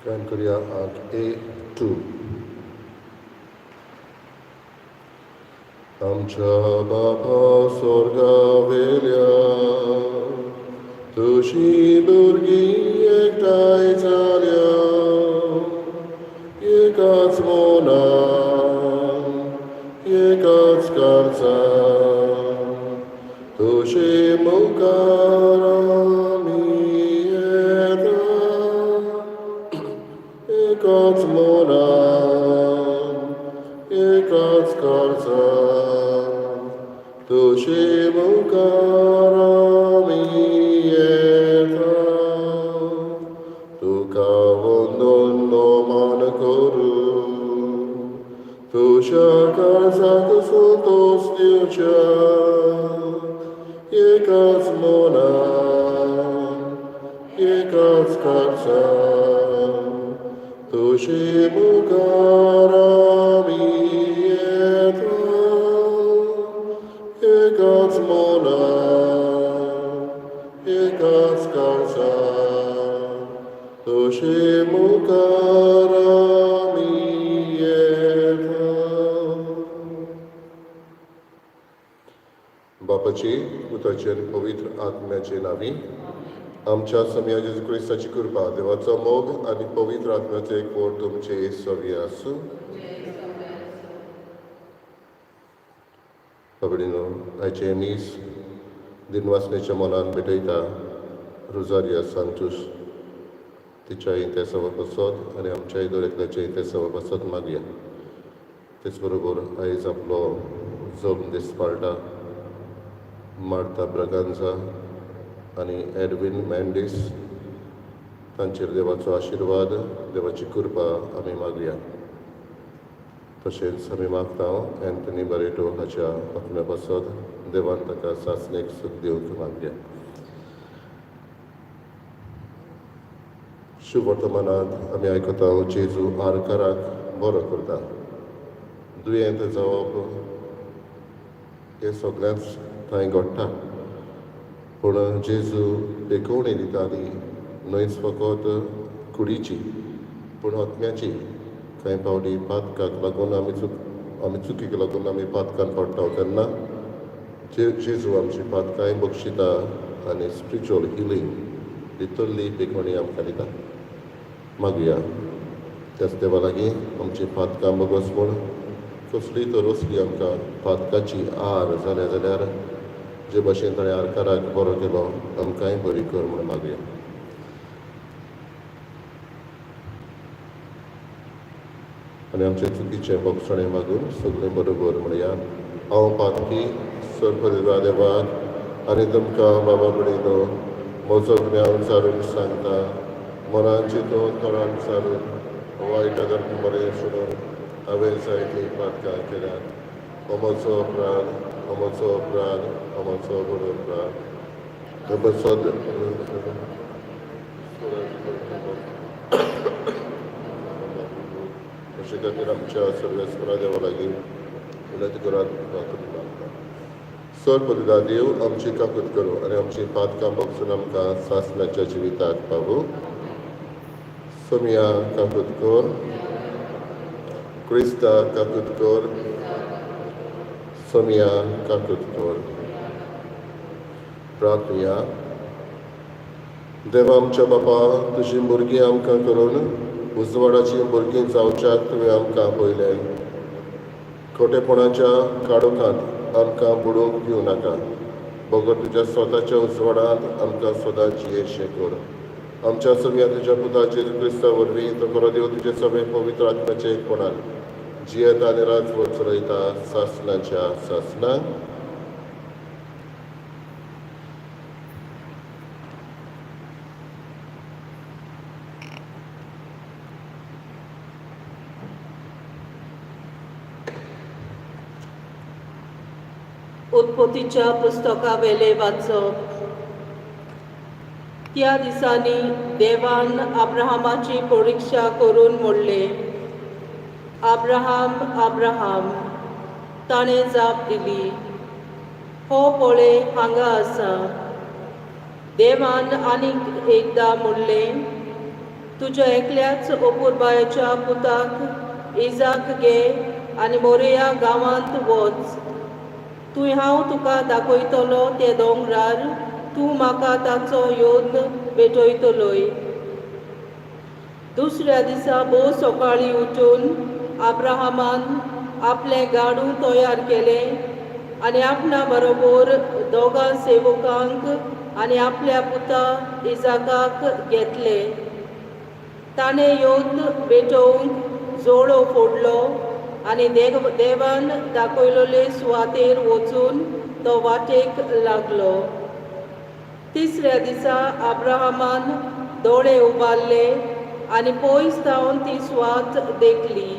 Join करूया आंक A2. आमच्या बापा स्वर्गावेल्या, तुजी भुरगीं एकठांय जाल्या, एकाच मनान, एकाच काळजान, तुजे मुखार आमी येता, एकाच मनान, एकाच काळजान, तुजे मुखार आमी येता, तुका वंदन नमन करून, तुज्या काळजाक संतोस दिवच्या, एकाच मनान, एकाच काळजान, तुजे मुखार आमी येता, एकाच मनान, एकाच काळजान, तुजे मुखार आमी येता. बापाची, पुताची आनी पवित्र आत्म्याचे नांवी. आमच्या सोमया जेजू क्रिस्ताची कृपा, देवाचो मोग आनी पवित्र आत्म्याचो एकवट तुमचे सगळे आसूं. बाबडीनो, आयचें मीस दिनवासनेच्या मनान भेटयता रोजारिया सांतूस. तिच्या इंतेसांवा पासत आनी आमच्याय दर एकल्याच्या इंतेसांवा पासत मागया. तेच बरोबर आयज आपलो जल्म दीस पाळटा मार्ता ब्रगांजा आनी एडवीन मेंडीस, तांचेर देवाचो आशिर्वाद, देवाची कृपा आमी मागया. तशेंच आमी मागता एंथनी बरेटो हाच्या आत्म्या पासत देवान ताका सासणेक सूख दिवंक मागया. शुभ वर्तमानांत आमी आयकता, जेजू आरकाराक बरो करता. दुयेंत जावप हें सगळ्यांच थंय घडटा, पूण जेजू पेकोवणी दिता ती न्हयच फकत कुडीची पूण आत्म्याची. कांय फावटी पातकाक लागून आमी चुक आमी चुकीक लागून आमी पातकान पडटा, तेन्ना जेजू आमची पातकांय बक्षिता आनी स्पिरिच्युअल हिलींग, भितरली पेकोवणी आमकां दिता. मागुया त्याच देवा लागीं आमची पातकां भोगोस म्हूण. कसली तर असली आमकां पातकाची आर जाल्या जाल्यार, जे भशेन ताणें आरकाराक बरो केलो, आमकांय बरी कर म्हूण मागुया. आनी आमचे चुकीचें भोगसणें मागून सगळें बरोबर म्हणया: हांव पातकी. सर्व देवाक आनी तुमकां बाबा भयणीनो, म्हजो गुन्यांव सारून सांगता. मनान चिंतून, तोंडान सारून, वायट अगर बरें सोडून हांवें जायतीं पातकां केल्यात. अमोचो अपराध, अमोचो अपराध, अमोचो व्हड अपराध. बसत अशे खातीर आमच्या सर्वेस्परा देवा लागीं विनंती करात करूंक मागता. सर पदिदा देव आमची काकूत करूं आनी आमची पातकां बगसून आमकां सासणाच्या जिविताक पावूं. सोमिया, काकूत कर. क्रिस्ता, काकूत कर. सोमिया, काकूत कर. प्रार्थुया. देवा आमच्या बापा, तुजी भुरगीं आमकां करून उजवाडाची भुरगीं जावच्याक तुवें आमकां पयलें. खोटेपणाच्या काळोखांत आमकां बुडोवंक दिवं नाका, बगर तुज्या स्वताच्या उजवाडांत आमकां सदांच जियेशें कर. आमच्या सोमया तुज्या पुता जेजू क्रिस्ता वरवीं, तो खरो देव, तुजे सगळे पवित्र आत्म्याचे एकपणान जियेता आनी राजवट चलयता सासणाच्या सासणाक. उत्पत्तीच्या पुस्तकावेले वाचप. त्या दिसांनी देवान अब्राहमाची परिक्षा करून म्हणलें, अब्राहम, अब्राहम. ताणें जाप दिली, हो पळय, हांगा आसा. देवान आनीक एकदां म्हणलें, तुज्या एकल्याच ओपुरबायेच्या पुताक इजाक घे आनी मोरया गांवांत वच. तूं हांव तुका दाखयतलो ते दोंगरार तूं म्हाका ताचो योद्न भेटयतलोय. दुसऱ्या दिसा भोव सकाळीं उठून अब्राहमान आपलें गाडू तयार केलें आनी आपणा बरोबर दोगां सेवकांक आनी आपल्या पुता इजाकाक घेतले. ताणें येवन भेटोवंक जोडो फोडलो आनी देवान दाखयलेले सुवातेर वचून तो वाटेक लागलो. तिसऱ्या दिसा अब्राहमान दोळे उबारले आनी पयस सावन ती सुवात देखली.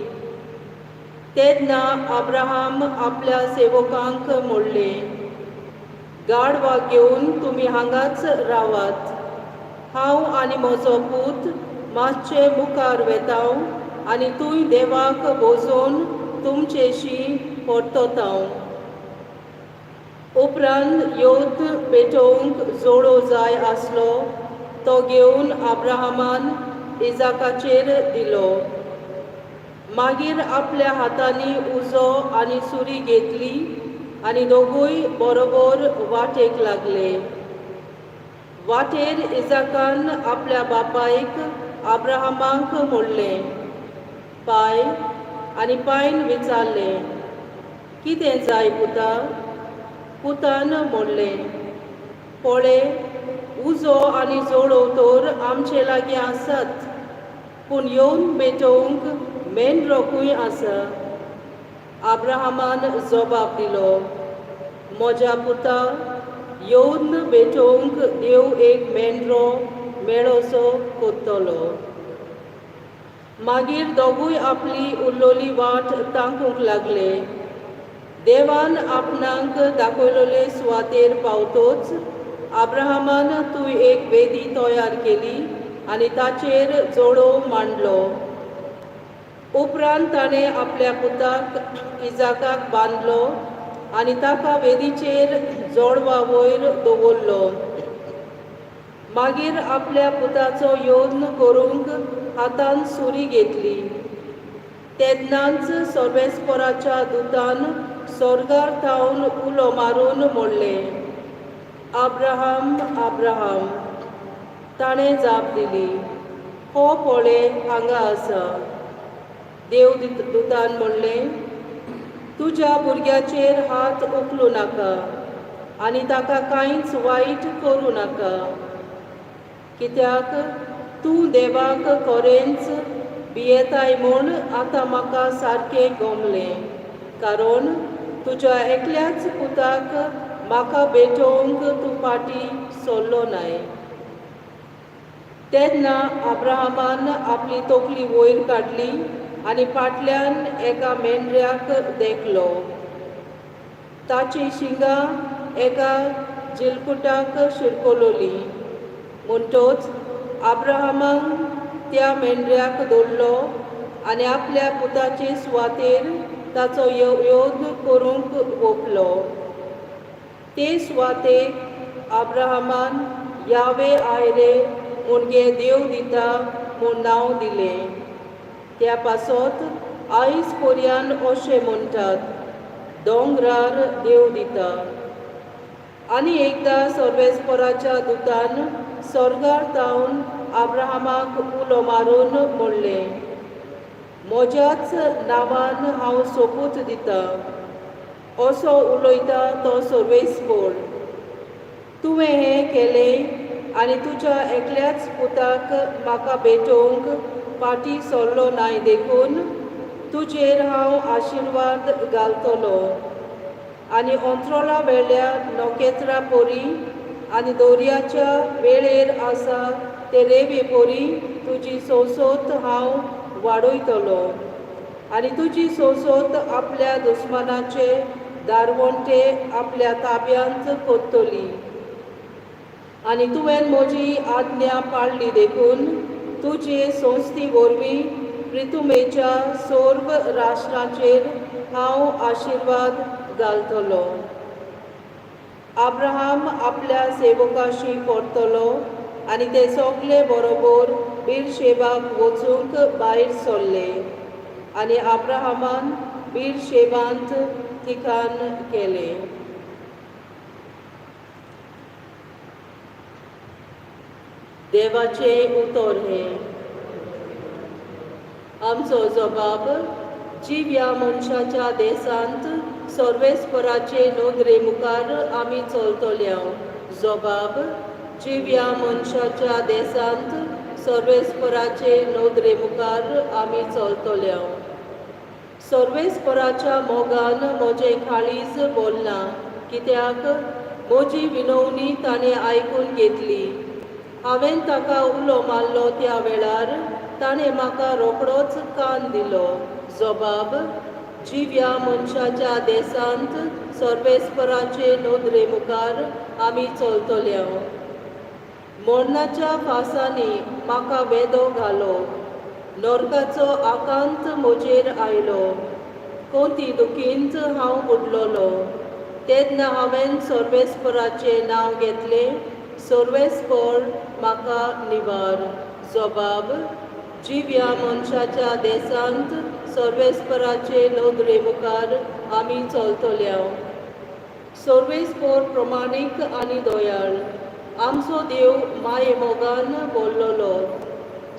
तेन्ना अब्राहम आपल्या सेवकांक म्हणलें, गाडवाक घेवन तुमी हांगाच रावात, हांव आनी म्हजो पूत मातशे मुखार वेता आनी तूंय देवाक बोजोवन तुमचेशी परतता. उपरांत योद्ध पेटोवंक जोडो जाय आसलो तो घेवन अब्राहमान इजाकाचेर दिलो. मागीर आपल्या हातांनी उजो आनी सुरी घेतली आनी दोगूय बरोबर वाटेक लागले. वाटेर इजाकान आपल्या बापायक अब्राहमाक म्हणलें, पाय. आनी पायन विचारलें, कितें जाय पुता? पुतान म्हणलें, पळय उजो आनी जोडो तर आमचे लागीं आसात, पूण येवन भेटोवंक मेंढरो खंय आसा? अब्राहमान जबाब दिलो, म्हज्या पुता, येवन भेटोवंक देव एक मेंढरो मेळोसो कोत्तलो. मागीर दोगूय आपली उरलोली वाट तांकूंक लागले. देवान आपणाक दाखयलेले सुवातेर पावतोच अब्राहमान तूं एक वेदी तयार केली आनी ताचेर जोडो मांडलो. उपरांत ताणें आपल्या पुताक इजाकाक बांदलो आनी ताका वेदीचेर जोडवा वयर दवरलो. मागीर आपल्या पुताचो यत्न करूंक हातान सुरी घेतली. तेन्नाच सर्वेस्पराच्या दुतान स्वर्गार थावन उलो मारून म्हणलें, अब्राहम, अब्राहम. ताणें जाप दिली, हो पळय हांगा आसा. देव दुतान म्हणलें, तुज्या भुरग्याचेर हात उखलूं नाका आनी ताका कांयच वायट करूं नाका, कित्याक तूं देवाक खरेंच भियेताय म्हूण आतां म्हाका सारकें गमलें, कारण तुज्या एकल्याच पुताक म्हाका भेटोवंक तूं फाटीं सरलो नाय. तेन्ना अब्राहमान आपली तकली वयर काडली आनी फाटल्यान एका मेंढऱ्याक देखलो. ताची शिंगां एका जिलकुटाक शिरकलोली. म्हणटोच अब्राहमान त्या मेंढऱ्याक दवरलो आनी आपल्या पुताचे सुवातेर ताचो यत्न करूंक ओंपलो. ते सुवातेक अब्राहमान यावे आयरे मुणगे देव दिता म्हूण नांव दिलें. त्या पासत आयज पर्यान अशें म्हणटात, दोंगरार देव दिता. आनी एकदां सर्वेस्पराच्या दुतान स्वर्गार थावन अब्राहमाक उलो मारून म्हणलें, म्हज्याच नांवान हांव सोपूत दितां, असो उलयता तो सर्वेस्पर, तुवें हें केलें आनी तुज्या एकल्याच पुताक म्हाका भेटोवंक फाटीं सरलो नाय, देखून तुजेर हांव आशिर्वाद घालतलो आनी अंत्रोला वेल्या नखेत्रा परी आनी दर्याच्या वेळेर आसा ते रेवे परी तुजी सोंसोत हांव वाडयतलो आनी तुजी सोंसोत आपल्या दुस्मानाचे दारवंटे आपल्या ताब्यांत कोत्तली. आनी तुवें म्हजी आज्ञा पाळ्ळी देखून तुजे संस्थी वरवीं प्रितुमेच्या सर्व राष्ट्रांचेर हांव आशिर्वाद घालतलो. अब्राहम आपल्या सेवकाशी परतलो आनी ते सगळे बरोबर बिरशेबाक वचूंक भायर सरले आनी अब्राहमान बिरशेबांत ठिकाण केलें. देवाचें उतर हें. आमचो जबाब जिव्या मनशाच्या देशांत सर्वेस्पराचे नदरे मुखार आमी चलतल्या. जबाब जिव्या मनशाच्या देशांत सर्वेस्पराचे नदरे मुखार आमी चलतल्या. सर्वेस्पराच्या मोगान म्हजें काळीज बोल्लां, कित्याक म्हजी विनवणी ताणें आयकून घेतली. हांवें ताका उलो मारलो त्या वेळार ताणें म्हाका रोखडोच कान दिलो. जबाब जिव्या मनशाच्या देशांत सर्वेस्पराचे नदरे मुखार आमी चलतल्या. मरणाच्या फासांनी म्हाका वेदो घालो, नरकाचो आकांत म्हजेर आयलो. कोती दुखींत हांव बुडलोलो तेन्ना हांवें सर्वेस्पराचें नांव घेतलें. सर्वेस्पर म्हाका निवार. जबाब जिव्या मनशाच्या देशांत सर्वेस्पराचे नदरे मुखार आमी चलतल्या. सर्वेस्पर प्रमाणीक आनी दयाळ, आमचो देव माये मोगान बोल्लोलो.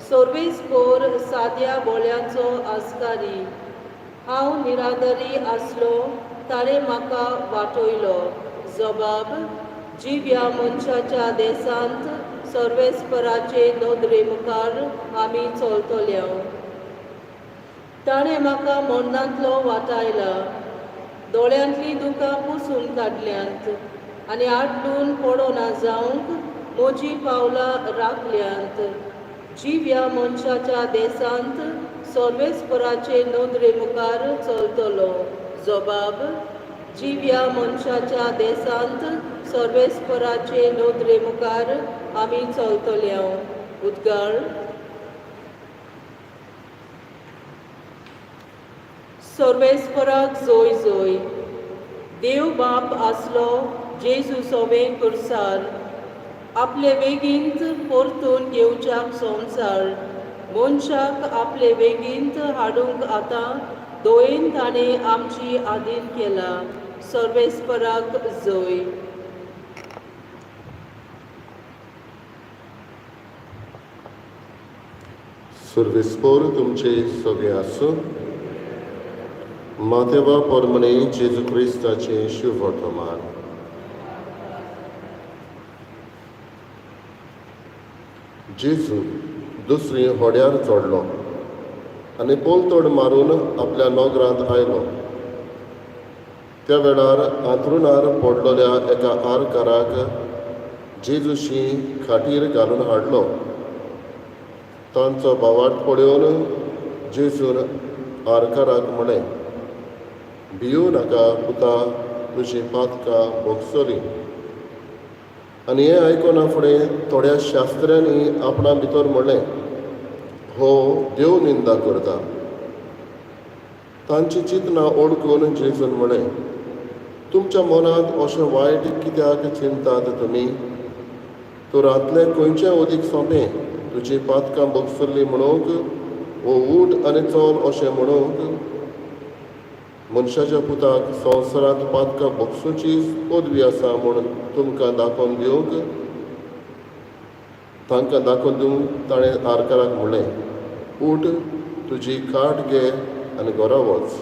सर्वेस्पर साद्या बोळ्यांचो आस्कारी. हांव निरादरी आसलो ताणें म्हाका वाटयलो. जबाब जिव्या मनशाच्या देशांत सर्वेस्पराचे नदरे मुखार आमी चलतल्या. ताणें म्हाका मरणांतलो वाटायला, दोळ्यांतलीं दुकां पुसून काडल्यांत आनी आडलून पडना जावंक म्हजीं पावलां राखल्यांत. जिव्या मनशाच्या देशांत सर्वेस्पराचे नदरे मुखार चलतलो. जबाब जिव्या मनशाच्या देशांत सर्वेस्पराचे नदरे मुखार आमी चलतल्या. उद्गार. सर्वेस्पराक जोय जोय. देव बाप आसलो जेजू सोबें कुर्सार, आपले वेगींत परतून घेवच्याक संवसार मनशाक आपले वेगींत हाडूंक आतां दोयेन ताणें आमची आदीन केला. सर्वेस्पराक जोय. सर्वेस्पोर तुमचे सगळे आसूं. मातेवा परमणे जेजू क्रिस्ताचें शुभवर्तमान. जेजू दुसरी होड्यार चडलो आनी पोलतोड मारून आपल्या नगरांत आयलो. त्या वेळार आंतरुणार पडलेल्या एका आरकाराक जेजूशी खाटीर घालून हाडलो. तांचो भावार्थ पळोवन जेजून आरकाराक म्हळें, भिवू नाका पुता, तुजीं पातकां भोगसलीं. आनी हें आयकना फुडें थोड्या शास्त्र्यांनी आपणा भितर म्हणलें, हो देव निंदा करता. तांची चिंतनां ओळखून जेजून म्हळें, तुमच्या मनांत अशें वायट कित्याक चिंतात तुमी? तोरांतलें खंयचें अदीक सोंपें, तुजी पातकां भोगसुल्लीं म्हणूंक, वो उठ आनी चल अशें म्हणूंक? मनशाच्या पुताक संवसारांत पातकां भोगसुची पदवी आसा म्हूण तुमकां दाखोवन दिवंक, तांकां दाखोवन दिवंक ताणें आरकाराक म्हणलें, उठ, तुजी खाट घे आनी घरा वच.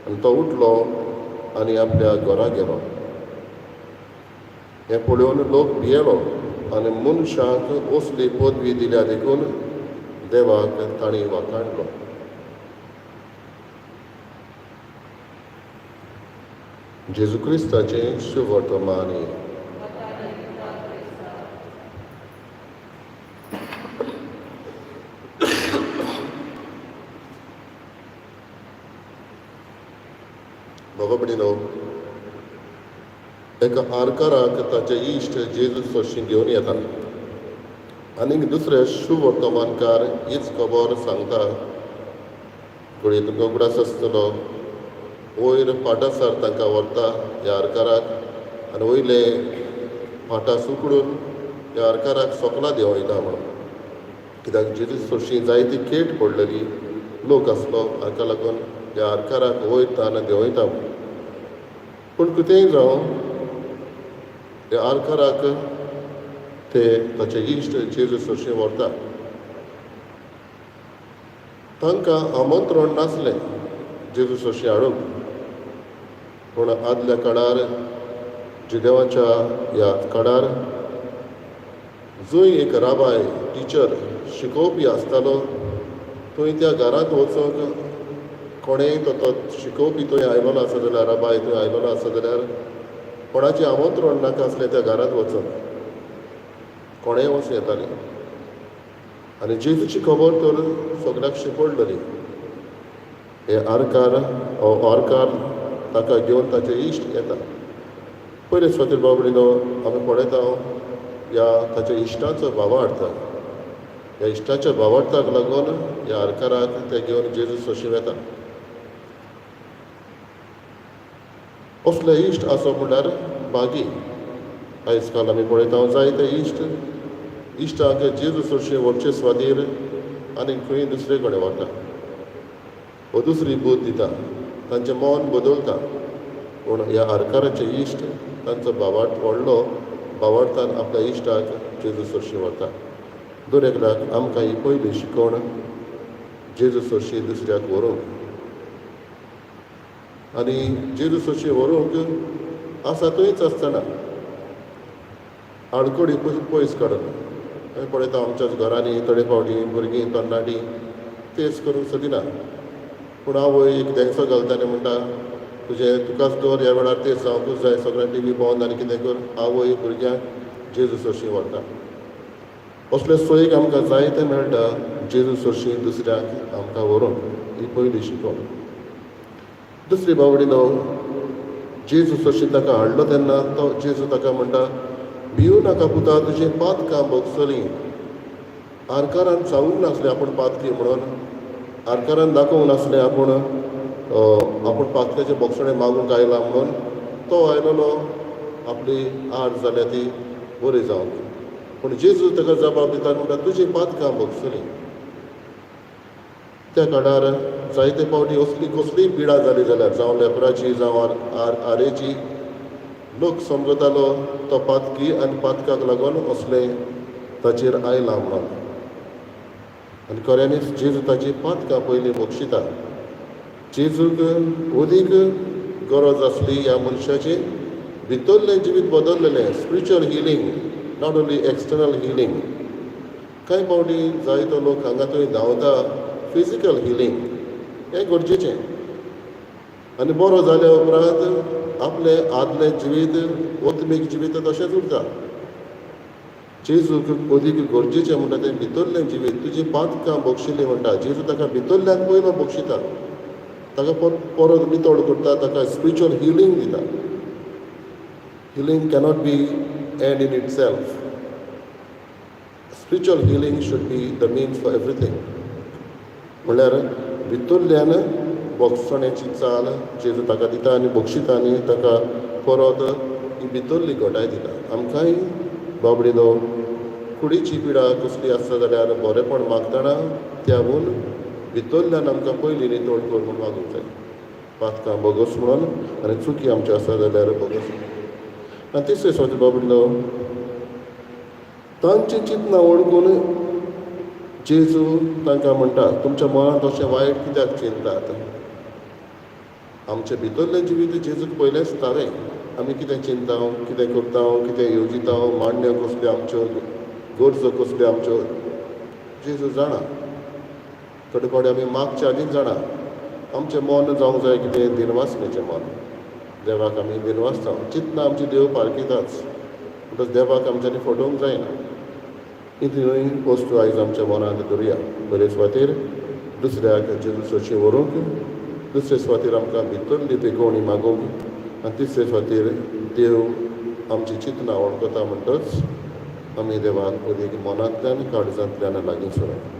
आनी तो उठलो आनी आपल्या घरा गेलो. हें पळोवन लोक भियेलो आनी मनशांक असली पदवी दिल्या देखून देवाक तांणी वाखाणलो. जेजू क्रिस्ताचें शुभवर्तमान. बाबा भयणीनो, एका आरकाराक ताचे इश्ट जेजू सरशी घेवन येता आनीक दुसरे शुभवर्तमानकार हीच खबर सांगता. घडये तुमकां उगडास आसतलो, वयर पाटासार तांकां व्हरता ह्या आरकाराक आनी वयले पाटास उकडून ह्या आरकाराक सोकला देंवयता म्हणून. कित्याक जेजू सरशी जायती खेट पडलेली लोक आसलो, हाका लागून ह्या आरकाराक वयता आनी देंवयता. पूण कितेंय जावं, ह्या आरकाराक ते ताचे इश्ट जेजू सरशी व्हरता. तांकां आमंत्रण नासलें जेजू सरशी हाडूंक, पूण आदल्या काळार जुदेवाच्या ह्या काळार जंय एक राबाय टिचर शिकोवपी आसतालो थंय त्या घरांत वचूंक कोणेय तो शिकोवपी थंय आयलोलो आसा जाल्यार, राबाय थंय आयलोलो आसा जाल्यार कोणाचें आमंत्रण नाका आसलें त्या घरांत वचूंक, कोणेय वचूं येतालें. आनी जेजूची खबर तर सगळ्याक शिंपडलेली. हे आरकार हो आरकार ताका घेवन ताचे इश्ट येता. पयले सुवातेर बाबडीनो आमी पळयता ह्या ताच्या इश्टांचो भावार्थ. ह्या इश्टाच्या भावार्थाक लागून ह्या आरकाराक ते घेवन जेजू सरशी वेता. असले इश्ट आसप म्हणल्यार भागी. आयज काल आमी पळयता जायते इश्ट इश्टांक जेजू सरशी व्हरचे सुवातेर आनी खंय दुसरे कडेन व्हरता वो दुसरी बूद दिता, तांचें मन बदलता. पूण ह्या आरकाराचे इश्ट तांचो भावार्थ व्हडलो भावार्थान आपल्या इश्टाक जेजू सरशी व्हरता. दर एकल्याक आमकां ही पयली शिकवण जेजू सरशी दुसऱ्याक व्हरूंक, आनी जेजू सरशी व्हरूंक आसा थंयच आसतना आडखळी पयस काडून. आमी पळयता आमच्याच घरांनी थोडे फावटी भुरगीं तरणाटीं तेच करूंक सोदिना, पूण आवय एक धेंगसो घालता आनी म्हणटा तुजें तुकाच दवर, ह्या वेळार तेच जावंकूच जाय, सगळें टी व्ही बंद आनी कितें कर. आवय भुरग्यांक जेजू सरशी व्हरता. असले सोयीक आमकां जाय तें मेळटा जेजू सरशी दुसऱ्यांक आमकां व्हरूंक. ही पयली शिकवण. दुसरी बावडी न्हू, जेजू सरशी ताका हाडलो तेन्ना तो जेजू ताका म्हणटा, भिवू नाका पुता, तुजें पातकां भोगसलीं. आरकारान सांगूंक नासलें आपूण पातकी म्हणून, आरकारान दाखोवंक नासलें आपूण आपूण पातकाचें भोगसणें मागूंक आयला म्हणून. तो आयलोलो आपली आड जाल्या ती बरी जावंक. पूण जेजू ताका जबाब दिता म्हणटा तुजीं पातकां भोगसलीं. त्या काळार जायते फावटी असली कसलीय पिडा जाली जाल्यार, जावं लेपराची जावं आरेची, लोक समजतालो तो पातकी आनी पातकाक लागून असलें ताचेर आयलां म्हणून. आनी खऱ्यांनीच जेजू ताची पातकां पयलीं बक्षिता. जेजूक अदीक गरज आसली ह्या मनशाची भितरलें जिवीत बदललेलें, spiritual healing, not only external healing. कांय फावटी जायतो लोक हांगा थंय धांवता फिजिकल हिलींग हें गरजेचें, आनी बरो जाल्या उपरांत आपलें आदलें जिवीत ओत्मीक जिवीत तशेंच उरता. जेजूक अदीक गरजेचें म्हणटा तें भितरलें जिवीत. तुजी पातकां बक्षिल्लीं म्हणटा जेजू ताका भितरल्यान पयलो बक्षिता, ताका परत नितळ करता, ताका स्पिरिच्युअल हिलींग दिता. Healing cannot be end in itself. Spiritual healing should be the means for everything. म्हणल्यार भितरल्यान भोगसण्याची चाल जेजू ताका दिता आनी बक्षिता आनी ताका परत ही भितरली घटाय दिता. आमकांय बाबडीनो कुडीची पिडा कसली आसता जाल्यार बरेंपण मागतना त्याहून भितरल्यान आमकां पयलीं नितळ कर म्हूण मागूंक जाय. पातकां बोगस म्हणून आनी चुकी आमच्यो आसा जाल्यार बोगस. आनी तिसरे सुवातेर बाबडीनो तांची चिंतनां वळखून जेजू तांकां म्हणटा, तुमच्या मनांत अशें वायट कित्याक चिंतात? आमचें भितरलें जिवीत जेजूक पयलेंच थारें. आमी कितें चिंता, कितें करता, कितें येवजिता, मांडण्यो कसल्यो आमच्यो, गरजो कसल्यो आमच्यो, जेजू जाणा. थोडे फावटी आमी मागच्या आदींच जाणा. आमचें मन जावंक जाय कितें दिनवासणेचें मन. देवाक आमी दिनवासता, चिंतना आमची देव पारखिताच, म्हणटच देवाक आमच्यांनी फटोवंक जायना. ही तिनूय वस्तू आयज आमच्या मनांत धरुया. पयले सुवातेर दुसऱ्याक जेजू सरशी व्हरूंक, दुसरे सुवातेर आमकां भितरली पेकोवणी मागूंक, आनी तिसरे सुवातेर देव आमची चिंतना वळखता म्हणटच आमी देवाक अदीक मनांतल्यान काळजांतल्यान लागीं सरोंक.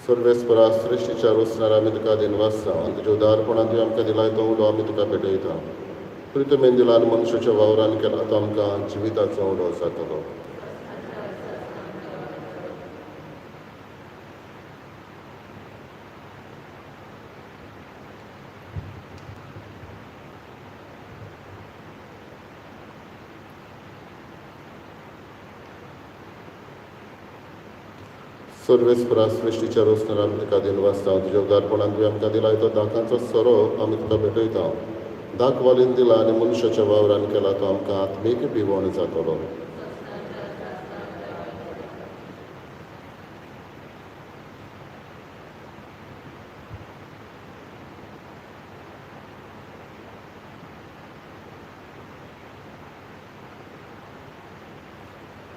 सर्वेस्परा सृश्टीच्या रोसणार आमी तुका दिनवासता आनी तुज्या उदारपणान तुवें आमकां दिलाय तो उलो आमी तुका भेटयता. प्रितमेन दिला आनी मनशाच्या वावरान केला तो आमकां जिविताचो उलो जातलो. सर्वेस्परा सृश्टीच्या रोसणार आमी तुका दिनवासता तुज्या उदारपणान तुवें आमकां दिलाय तो दाकांचो सोरो आमी तुका भेटयता. दाक वालीन दिला आनी मनशाच्या वावरान केला तो आमकां आत्मीक पिवण जातलो.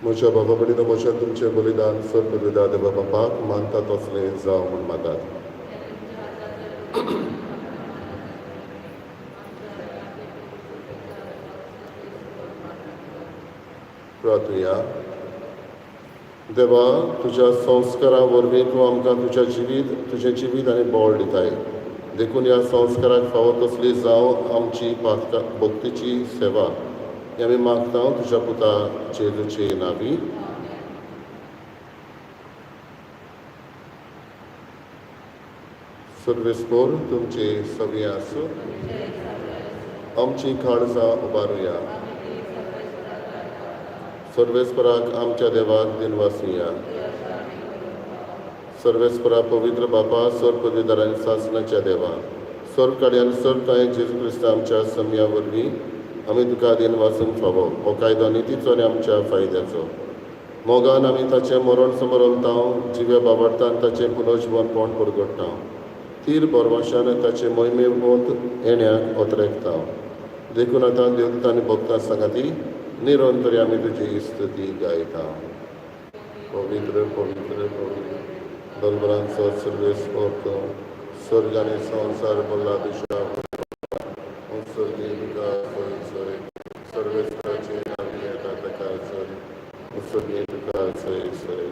म्हज्या बाबा कडेन म्हज्या तुमचें बलिदान सर बलिदान देवा बापाक मानता तसलें जावं म्हूण मागात. प्रार्थुया. देवा, तुज्या संस्कारा वरवीं तूं आमकां तुज्या जिवीत तुजें जिवीत आनी बळ दिताय, देखून ह्या संस्काराक फावो तसली जावं आमची पातका भक्तीची सेवा हें आमी मागता तुज्या पुता जेजूचे नांवी. सर्वेस्पोर तुमचे सगळें आसूं. आमची काळजां उबारुया. सर्वेस्पराक आमच्या देवाक दिनवासुया. सर्वेस्परा पवित्र बापा, सर्व पदवीदार आनी सासणाच्या देवा, सर्व काडयान सर्व कांय जेजू क्रिस्ता आमच्या समया वरवीं आमी तुका दिनवासूंक फावो. हो कायदो नितीचो आनी आमच्या फायद्याचो. मोगान आमी ताचें मरण समरमता, जिव्या बाबार्थान ताचें पुनर्जिवनपण परगट्टा, तीर बरवाशान ताचें मोहिमेवंत येण्याक अत्रेकता. देखून आतां देवदूत आनी भक्तां सांगाती निरंतर आमी तुजी स्तुती गायता. पवित्र पवित्र पवित्र दलबरांचो सर्वेस्पर तूं, स्वर्ग आनी संवसार भरला तुज्या उत्सर्गी तुका जय सर्वेस्पराचे नांवी येता ताका जय उत्सर्गी तुका जय जय.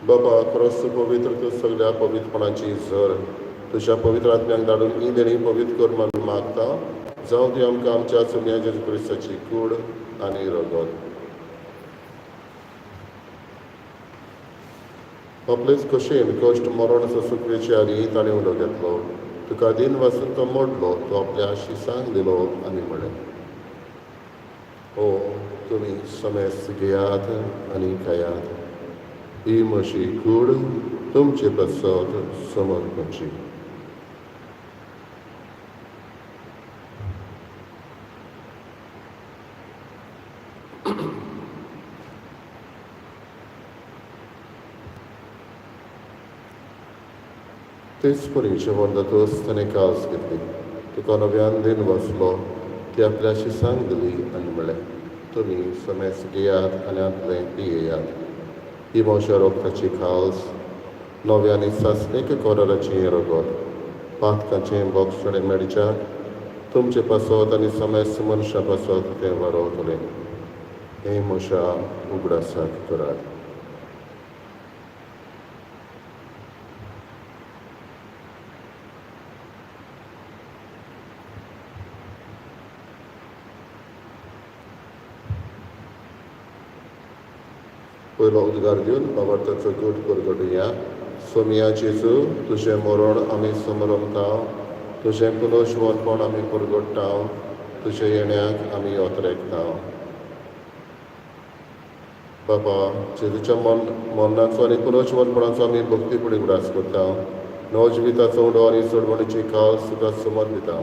बाबा, क्रॉस पवित्र तूं सगळ्या पवित्रपणाची झर, तुज्या पवित्र आत्म्याक धाडून ही देणी पवित्र कर म्हणून मागता. जावं ती आमकां आमच्या सुम्या जेजू क्रिस्ताची कूड आनी रगत. आपलेच खोशयेन कश्ट मरण सुकवेचे आदी ताणें उलो घेतलो. तुका दिन वासून तो मोडलो, तो आपल्या आशिसांक दिलो आनी म्हणलें, ओ तुमी समेस्त घेयात आनी खायात, ही म्हजी कूड तुमचे पासत समर्पणची. तेच परी जेवण जातकच ताणें कास घेतली, तुका नव्यान दिन वाचलो, ती आपल्या शिसांक दिली आनी म्हणलें, तुमी समेस्त घेयात आनी आपलें पियेयात, ही म्हज्या रोगताची खास नव्या आनी सासणीक कराराचें रगत, पातकाचें बोगसणें मेळच्याक तुमचे पासत आनी समेस्त मनशां पासत तें वारोवतलें. हें म्हज्या उगडासाक करात. पयलो उद्गार दिवन बाबार्थाचो गूट परगटुया. सोमिया जेजू, तुजें मरण आमी समरमता, तुजें पुनर्जिवनपण आमी परगट्टा, तुजें येण्याक आमी अत्रेकता. बाबा, जेजूच्या मरणाचो आनी पुनर्जिवनपणाचो आमी भक्तीपुणी उगडास करता. नवजिविताचो उडो आनी चडवणीची खास तुका समर्पिता.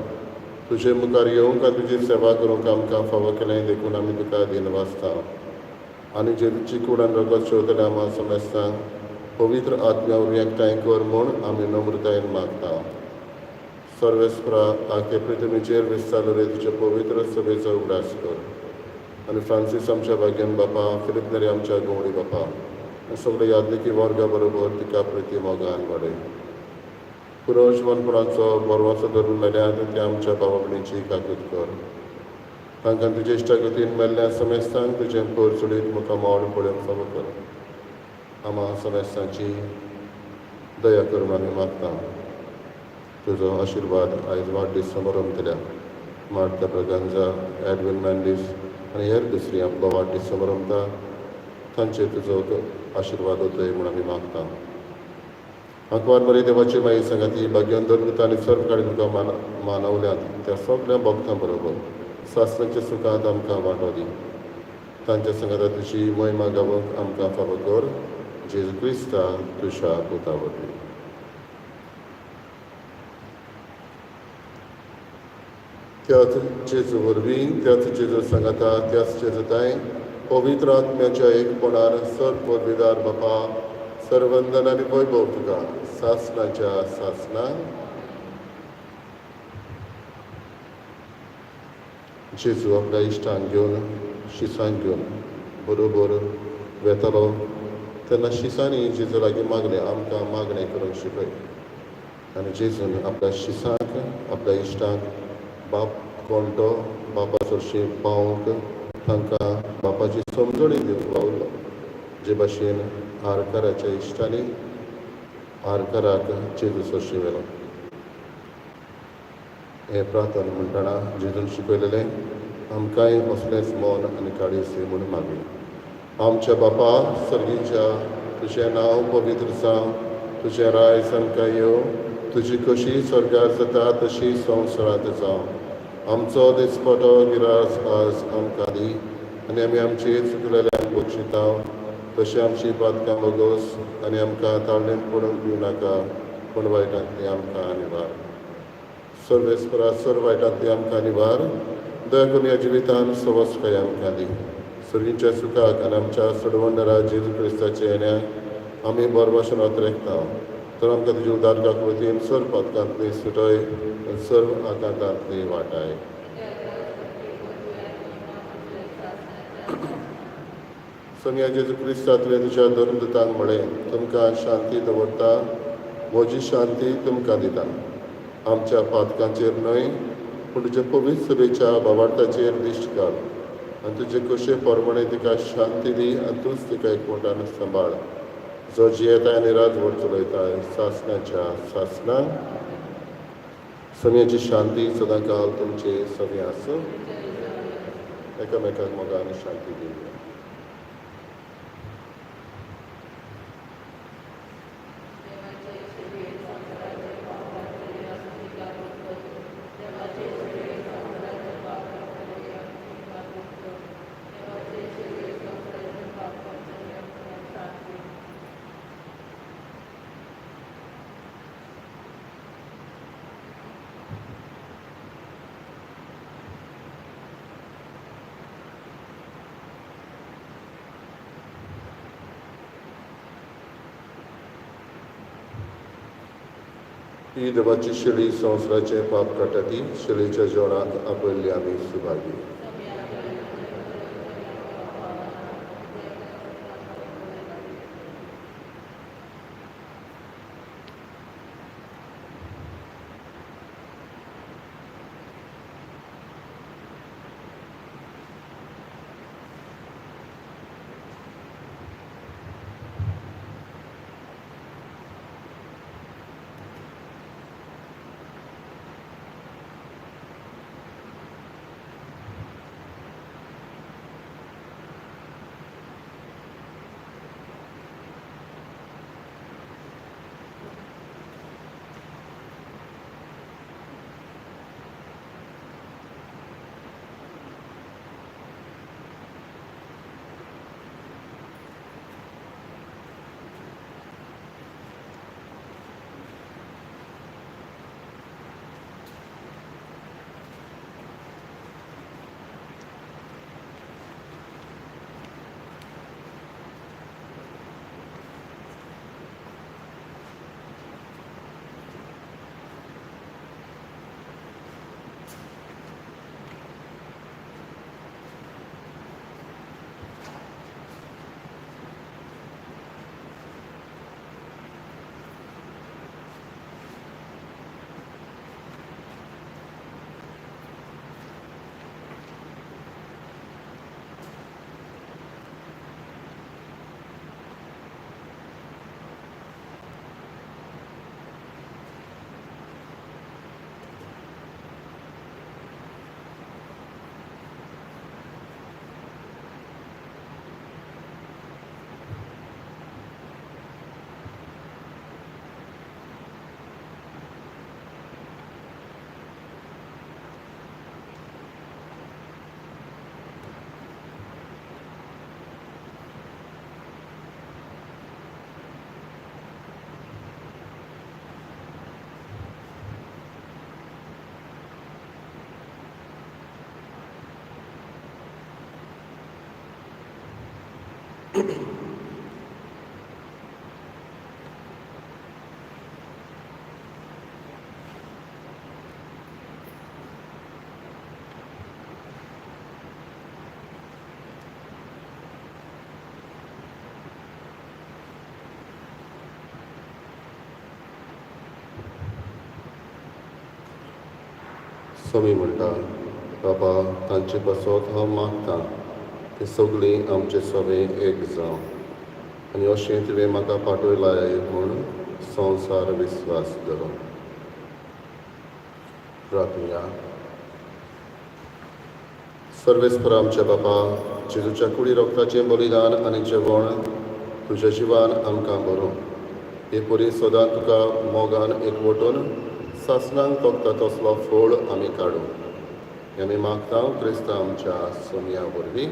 तुजे मुखार येवंक आनी तुजी सेवा करूंक आमकां फावो केलें देखून आमी तुका दिनवासता. आनी जेजूची कूड आनी रगत शेवतल्या आमकां समेस्तांक पवित्र आत्म्या वरवीं एकठांय कर म्हूण आमी नम्रतायेन मागता. सर्वेस्परा, आखे पृथ्वीचेर विस्तारले तुज्या पवित्र सभेचो उगडास कर आनी फ्रांसीस आमच्या भाग्यान बापा, फिलिप नेरी आमच्या गवळी बापा आनी सगळे यादनिकी वर्गा बरोबर तिका प्रिती मोगान वाडय. पुनर्जिवनपणाचो बरवाचो धरून मेल्यात त्या आमच्या भावा भयणीची काकूत कर. तांकां तुजे इश्टागतीन मेल्ल्या समेस्तांक तुजें पोर चडीत मुखार मोड पळोवंक फावो कर. आमा समेस्तांची दया करून आमी मागता. तुजो आशिर्वाद आयज वाडदीस समारंभ मार्ता ब्रगांजा, एडविन मेंडीस आनी हेर दुसरी आपलो वाडदीस समारंभता तांचेर तुजो आशिर्वाद वतय म्हूण आमी मागता. आंकवार मरे देवाची माई सांगाती भाग्यान धर्मता आनी सर्व काळी तुका मानवल्यात त्या सगळ्या भक्तां बरोबर सासणाच्या सुखांत आमकां वांटो दी. तांच्या सांगाता तुजी महिमा गावंक आमकां फावो कर. जेजू क्रिस्ता तुज्या पुता वरवीं. त्याच जेजू वरवीं, त्याच जेजू सांगाता, त्याच जेजूताय पवित्र आत्म्याच्या एकपणार सर्व पदवीदार बापा सर्वंदन आनी वैभव तुका सासणाच्या सासणा. जेजू आपल्या इश्टांक घेवन शिसांक घेवन बरोबर वेतालो तेन्ना शिसांनी जेजू लागीं मागलें, आमकां मागणें करूंक शिकय. आनी जेजून आपल्या शिसांक आपल्या इश्टांक बाप कोण तो बापा सरशी पावंक तांकां बापाची समजणी दिवंक वावुरलो. जे भाशेन आरकाराच्या इश्टांनी आरकाराक जेजू सरशी व्हेलो. हें प्रार्थना म्हणटना जेजून शिकयलेलें आमकांय असलेंच मन आनी काळीज दी म्हूण मागूया. आमच्या बापा सर्गीच्या, तुजें नांव पवित्र जावं, तुजें रायज आमकां येवं, तुजी कशी स्वर्गार जाता तशी संवसारांत जावं. आमचो दिसपटो गिरास आज आमकां दी आनी आमी आमची चुकलेल्यांक बक्षिता तशें आमची पातकां बोगोस आनी आमकां ताळणेंत पडूंक दिवं नाका, पूण वायटांतली आमकां निवार. सर्वेस्परा सर्व वायटांतली आमकां निवार. दया करून ह्या जिवितान सवस्काय आमकां दी. सर्गीच्या सुखाक आनी आमच्या सडवंडरा जेजू क्रिस्ताच्या येण्याक आमी बरभाशेन अतरेकता. तर आमकां तुजी उदार वतीन सर्व पातकांतली सुटय आनी सर्व आकांतांतली वाटाय. सोनिया जेजू क्रिस्ता तुवें तुज्या धर्मदूतांक म्हळें, तुमकां शांती दवरता, म्हजी शांती तुमकां दिता. आमच्या पातकांचेर न्हय पूण तुज्या पवित्र सभेच्या भावार्थाचेर दिश्ट घाल आनी तुजे कशे प्रमाणे तिका शांती दी आनी तूंच तिका एकवटान सांबाळ, जो जियेता आनी राजवट चलयता सासणाच्या सासणां. सोनियाची शांती सदांकाल तुमचे सगळें आसूं. एकामेकाक मोगान शांती दिवया. ही देवाची शेळी संवसाराचें पाप काडटा ती शेळीच्या जेवणाक आपयल्ली आमी सुभागी. स्वामी म्हणटा, बाबा, तांचे पासत हांव मागता, ते सगळीं आमचे सगळें एक जावं आनी अशें तुवें म्हाका पाठयलाय म्हूण संवसार विस्वास धरूं. प्रार्थना. सर्वेस्पर आमच्या बापा, जेजूच्या कुडी रोगताचें बलिदान आनी जेवण तुज्या जिवान आमकां बरों. हे परी सदां तुका मोगान एकवटून सासणांक तोखता तसलो फळ आमी काडूं. हें आमी मागता क्रिस्तांव आमच्या सोमया वरवीं.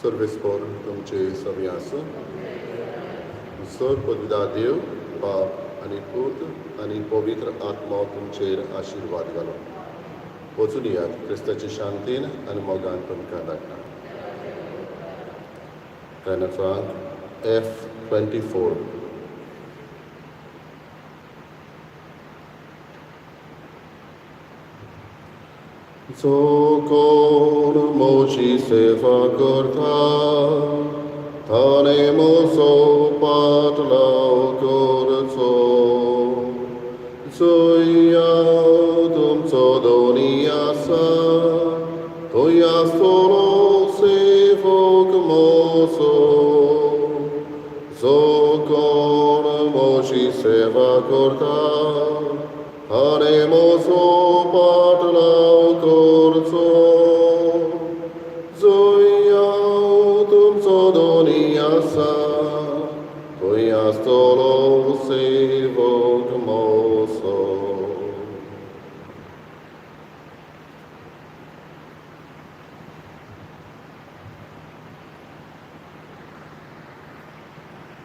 सर्वेस्पर तुमचे समी आसूं. सर पदविदा देव बाप आनी पूत आनी पवित्र आत्मो तुमचेर आशिर्वाद घालो. वचून येयात क्रिस्ताचे शांतीन आनी मोगान तुमकां धाडटा. गायनाफ्रांक F24. जो कोण म्हजी सेवा करता ताणें म्हजो पाटलाव करचो. जंय हांव तुमचो दोनी आसा थंय आसतलो सेवक म्हजो. जो कोण म्हजी सेवा करता ताणें म्हजो पाटलाव करचो. जंय हांव तुमचो दोनी आसा थंय आसतलो सेवक.